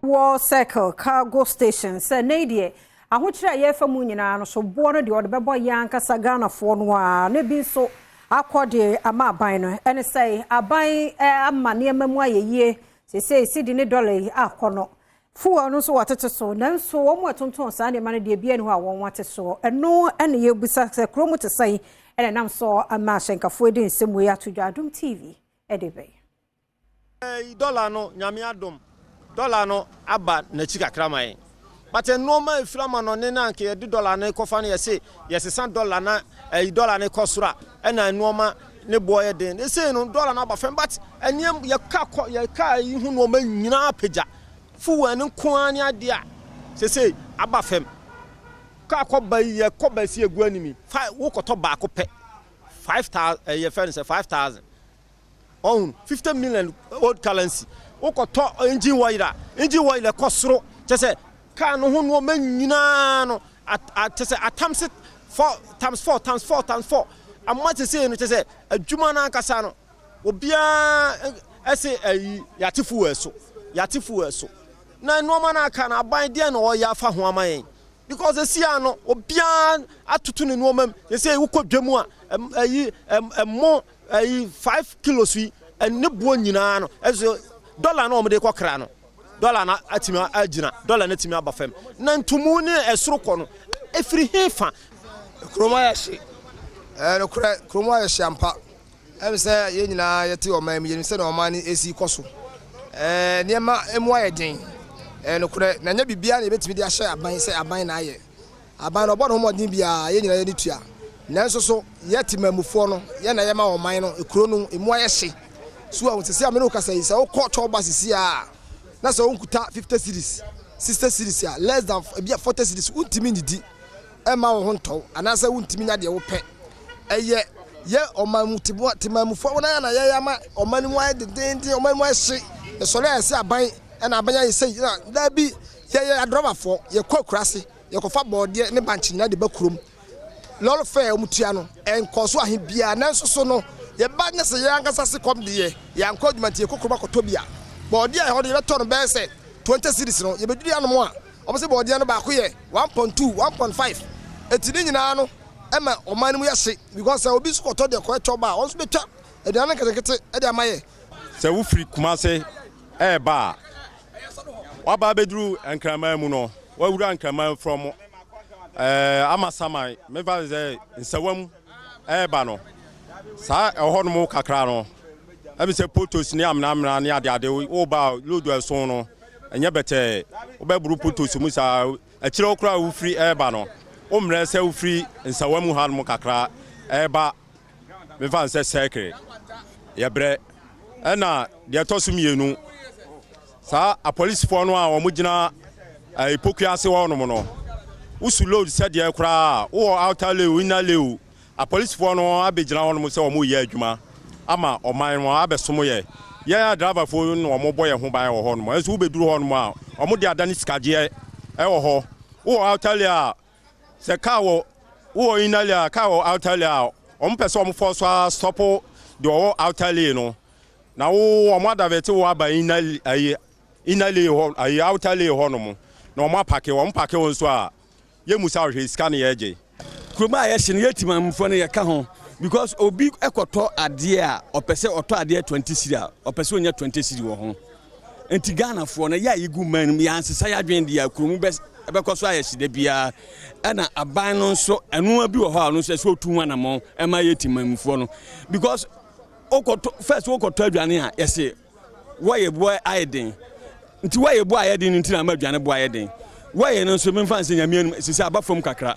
Wɔ Circle Cargo Station sɛ ne deɛ ahokyerɛ a yɛfa mu nyinaa no so boɔ no deɛ ɔde bɛbɔ yɛn ankasa Ghanafoɔ no a ne bi nso akɔ de ama aban no. Ɛne sɛ aban ama nneɛma mu ayɛ yie seesei, sidi ne dɔla yi akɔ no, fuel no nso wɔtete so, nanso wɔn mu ɛtontɔn saa nneɛma no deɛ bia ne hɔ a wɔn ate so. Ɛno ɛna yɛbusa sɛ kurom te sɛn ɛna nam so ama ahyɛnkafoɔ de nsɛm wei ato dwa. Adom TV ɛde bɛyɛ. Dɔla no, Nyame adom, dɔla no aba n'akyi kakra ma yɛn, but nneɛma efiri ama no ne na nka yɛde dɔla no kɔfa no, yɛse yɛsesa dɔla na ɛyi dɔla no kɔ soro a, ɛna nneɛma ne boɔ yɛ den. Ɛsei no dɔla no aba fam, but ɛnneɛm yɛka kɔ yɛka yi ho nneɛma nyinaa pagya. Fuel no nko ara ne adeɛ a sese aba fam. Kaa kɔba yi, yɛ kɔba si egu anim fa wokɔtɔ baako pɛ 5,000, ɛyɛ fɛn sɛ 5,000 ɔhun 50 million old currency. Wokɔtɔ engine oil a, engine oil kɔ soro kyɛ sɛ kaa no ho nneɛma nyinaa no kyɛ sɛ atam se four times four times four times four ama te sɛ no kyɛ sɛ adwuma no ankasa no obiara ɛsɛ ɛyi yate fuel so, yate fuel so na nneɛma no aka no, aban deɛ na ɔyɛ afa ho ama yɛn? Because esi ano obiara atoto ne nneɛma mu. Esi wokɔ dwa mu a, ɛyi ɛmo ɛyi 5 kilos yi ɛne boɔ nyinaa no, ɛso dɔla no a wɔde kɔ kra no, dɔla no atumi agyina, dɔla no atumi aba fam na ntumu ne ɛsoro kɔ no efiri he fa? Kurom ayɛ hye, ɛɛ nokorɛ, kurom ayɛ hye ampa. Ɛm sɛ yɛn nyinaa yɛte ɔman mu, yɛnim sɛ na ɔman no esi kɔ so, nneɛma emu ayɛ den. Ɛɛ nokorɛ, na nyɛ biribiara na yɛbɛtumi de ahyɛ aban sɛ aban na ayɛ. Aban no ɔbɔ ne ho mmɔden biara, yɛn nyinaa yɛde tua, nanso so yɛte mamufoɔ no, yɛn na yɛma ɔman no ekuro no emu ayɛ hye so. A sisi a mene wo kasa yi, sɛ wokɔ twɔba sisi a na sɛ wonkuta 50 cedis, 60 cedis a, less than ebi a 40 cedis, wontumi ndidi ɛma wo ho ntɔw anaasɛ wontumi nya deɛ wopɛ. Ɛyɛ yɛ ɔman mu temamufoɔ wɔn ayɛ na yɛyɛ ama ɔman no mu ayɛ dendenden, ɔman mu ayɛ hye. Yɛsɔre ayɛ sɛ aban ɛna aban ayɛ sɛ na daabi. Yɛyɛ adrɔbafoɔ, yɛkɔ akuraase, yɛkɔfa bɔɔdeɛ ne bankye nyinaa de ba kurom. Lɔre fare a wɔn tua no ɛnkɔ so ahe biara, nanso so no yɛba nyɛ sɛ yɛn ankasa se kɔm deɛ yɛankɔ adwuma nti yɛkɔ kurom akɔtɔ bi a, bɔɔdeɛ a ɛhɔ no yɛbɛtɔ no bɛyɛ sɛ 20 cedis no, yɛbɛduru anom a wɔn sɛ bɔɔdeɛ no baako yɛ 1.2, 1.5. Eti ne nyinaa no ɛma ɔman no mu yɛ hye, because sɛ obi nso kɔtɔ deɛ kɔɛ twɔ ba a, wɔn nso bɛtwa aduane no nketenkete ɛde ama yɛ. Sɛ wofiri Kumase ɛɛba a, waba abɛduru Nkraman mu no, wawura Nkraman from Amasaman, mefa sɛ Nsawam ɛɛba no, saa ɛhɔ nom kakra no, ɛbi sɛ potholes ne amenamena ne adeade. Woba a load ɛso no ɛnyɛ bɛtɛɛ, wobɛboro potholes mu saa. Akyirɛ wo koraa a wofiri ɛɛba no, wo mmerɛ sɛ wofiri Nsawam ha nom kakra ɛɛba, mefa sɛ Circle, yɛbrɛ. Ɛna deɛ ɛtɔ so mmienu, saa apolisifoɔ no a wɔn gyina Poku ase hɔ nom no, wosu load sɛdeɛ koraa wowɔ outer lane, inner lane, apolisifoɔ no abɛgyina hɔ nom sɛ wɔn reyɛ adwuma ama ɔman no abɛsom yɛ. Yɛn adraivafoɔ no, wɔn bɔ yɛn ho ban wɔ hɔ nom. Ɛnso wobɛduru hɔ nom a, wɔn de adane sikagyeɛ ɛwɔ hɔ. Wowɔ outer lane a, sɛ kaa wɔ wowɔ inner lane a, kaa wɔ outer lane a, wɔn pɛ sɛ wɔn fɔ so a stop deɛ ɔwɔ outer lane no na wo wɔn adavɛte wo aba inner ayi inner lane hɔ, ayi outer lane hɔ nom na wɔn apark. Wɔn park wɔn nso a, yɛ musa ɔhwɛ sika ne yɛgye. Kurom a yɛhye no, yɛti mamufoɔ no yɛka ho, because obi kɔtɔ adeɛ a, ɔpɛ sɛ ɔtɔ adeɛ 20 cedi a, ɔpɛ sɛ ɔnya 20 cedi wɔ ho. Nti Ghanafoɔ no yɛ a yɛgu man no mu, yɛansesa yɛadwene deɛ a, kurom bɛkɔ so ayɛ hyeda biara. Ɛna aban no nso, ɛnoa bi wɔ hɔ a ɔno nso ɛsɛ ɔtu ho anammɔn ɛma yɛ timamufoɔ no, because wokɔtɔ first, wokɔtɔ aduane a, yɛse wɔyɛ boɔ ayɛ den. Nti wɔyɛ boɔ ayɛ den no nti na ama aduane boɔ ayɛ den. Wɔyɛ no nso, memfa nsɛ Nyame anim sisi aba fam kakra.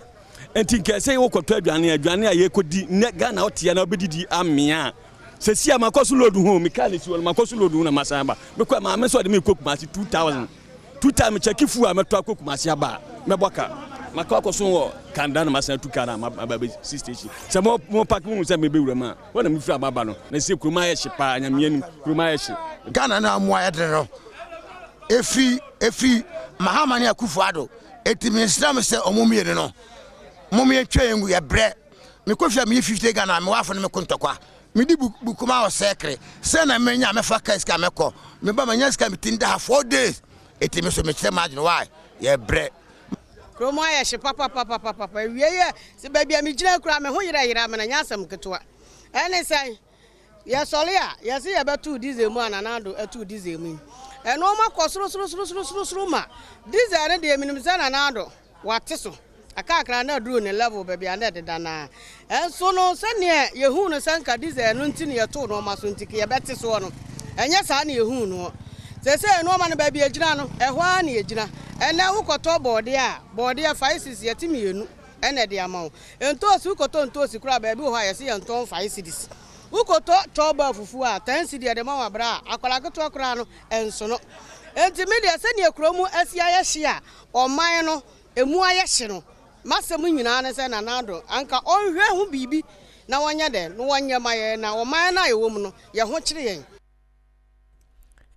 Nti nkɛ sɛ wokɔtɔ aduane a yɛkɔdi nnɛ Ghana, wotea na wobɛdidi amea a, sɛsi a makɔ so load ho, meka ne si wɔ no, makɔ so load ho na masan aba. Mekɔ maame sɛ ɔde mekɔ Kumase 2000 2000, mekyɛke fu a mɛtɔ akɔ Kumase aba a, mɛbɔ ka makɔ akɔ so wɔ Kanda na masan atu kaa na maba bɛsi station sɛ mo park mu sɛ mebɛwura mu a, wɔn na mefiri ababa no na sɛ kurom ayɛ hye paa. Nyame anim, kurom ayɛ hye. Ghana no amoa yɛdere no ɛfiri Mahama ne Akufo Ado. Ɛti mesrɛ m sɛ ɔmo mmienu no mom yɛntwa yɛn gu. Yɛbrɛ. Mekɔ fie a, meyi 50 Ghana, mewɔ afo no meko ntɔkwa mede bukuma wɔ sɛkere sɛ na menya mɛfa ka sika mɛkɔ meba manya sika metin da ha 4 days. Eti me so mekyerɛ m'adwene why yɛbrɛ. Kurom ayɛ hye papapapapapa. Awiei ɛ, sɛ baabi a megyina koraa me ho yerɛyerɛ me no, ɛnyɛ asɛm ketewa. Ɛne sɛn? Yɛsɔre a, yɛse yɛbɛtow diesel mu a Nana Addo too diesel mu yi. Nnoɔma kɔ sorosorosorosoro ma diesel no deɛ menim sɛ Nana Addo wate so. Akakra na aduru ne level baabi a na ɛdeda no ara. Nso no sɛdeɛ yɛhuu no sɛ nka diesel no nti na yɛtoo nnoɔma so nti yɛbɛte soɔ no, ɛnyɛ saa na yɛhuu noɔ. Seesei nnoɔma no baabi a ɛgyina no, ɛhɔ ara na ɛgyina. Ɛnnɛ wokɔtɔ bɔɔdeɛ a, bɔɔdeɛ 5 cedis yɛte mmienu na ɛde ama wo. Ntoosi, wokɔtɔ ntoosi koraa a, baabi wɔ hɔ a yɛse yɛntɔn 5 cedis. Wokɔtɔ chɔɔba fufuo a, 10 cedi yɛde ma wo aberɛ a akwadaa ketewa koraa no ɛnsono. Enti me deɛ sɛdeɛ kuro mu asi ayɛ hye a ɔman no ɛmu ayɛ hye no, m'asɛm nyinaa ne sɛ Nana Addo anka ɔnhwɛ ho biribi na wɔnyɛ dɛn na wɔnyɛ ma yɛn na ɔman no a yɛwɔ mu no yɛn ho kyere yɛn.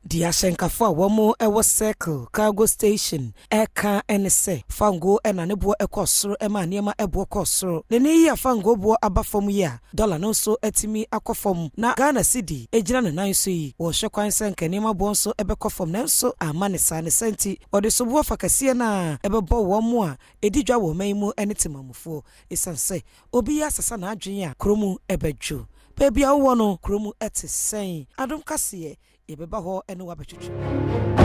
Deɛ ahyɛnkafo a wɔn wɔ Circle Cargo Station ɛka ne sɛ fango na ne boɔ kɔ soro ma nneɛma boɔ kɔ soro. Na ne yi a fango boɔ aba fam yi a dɔla no nso atumi akɔ fam na Ghana cedi gyina ne nan so yi, wɔrehwɛ kwan sɛ nka nneɛma boɔ nso bɛkɔ fam, nanso amma ne saa. Ne saa nti wɔde soboɔ fa kɛseɛ no a ɛbɛbɔ wɔn a ɛdi dwa wɔ ɔman yi mu ne temamufoɔ, ɛsiane sɛ obi asesa n'adwene a kurom bɛdwo. Baabi a wowɔ no, kurom te sɛn? Adom Kaseɛ, yɛbɛba hɔ ne wabɛtwetwe.